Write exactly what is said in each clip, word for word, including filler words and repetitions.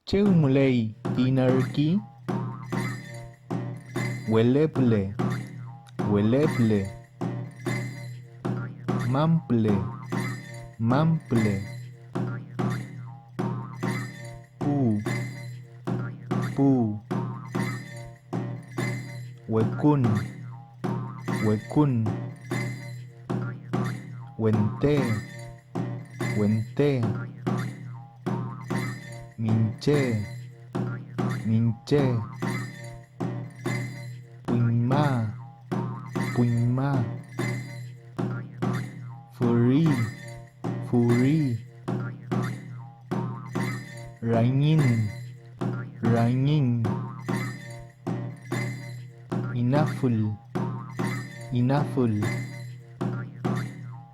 Chew müley ti narki. Wele püle, wele püle. Mam püle, mam püle. Pu, pu. Wekun, wekun. Wente, wente. Miñche, miñche. Puñma, puñma. Füri, füri. Rañin, rañin. Inafül, inafül.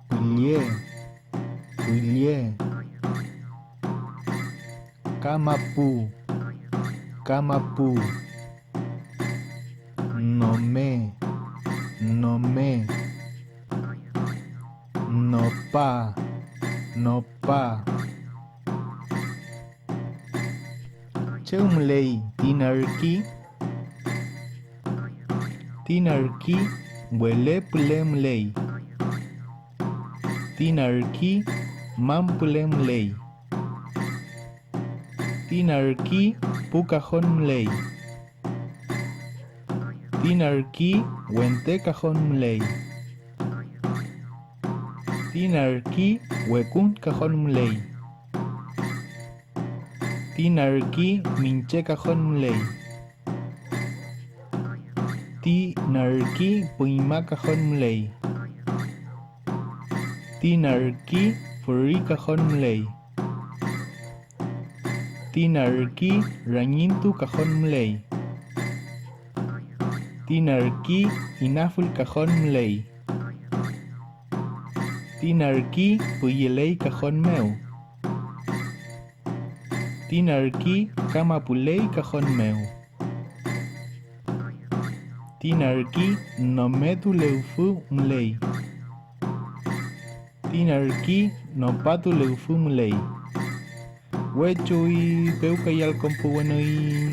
Pülle, pülle. Kamapu, kamapu. Nome, nome. Nopa, nopa. Chew müley ti narki. Ti narki wele püle müley. Ti narki mam püle müley. Ti narki pu kajon müley. Ti narki wente kajon müley. Ti narki wekun kajon müley. Ti narki miñche kajon müley. Ti narki puñma kajon müley. Ti narki füri kajon müley. Ti narki rañintu kajon müley. Ti narki inafül kajon müley. Ti narki püyeley kajon mew. Ti narki kamapuley kajon mew. Ti narki nometu lewfü müley. Ti narki nopatu lewfü müley. Wechuy pewkayal konpuwenüy.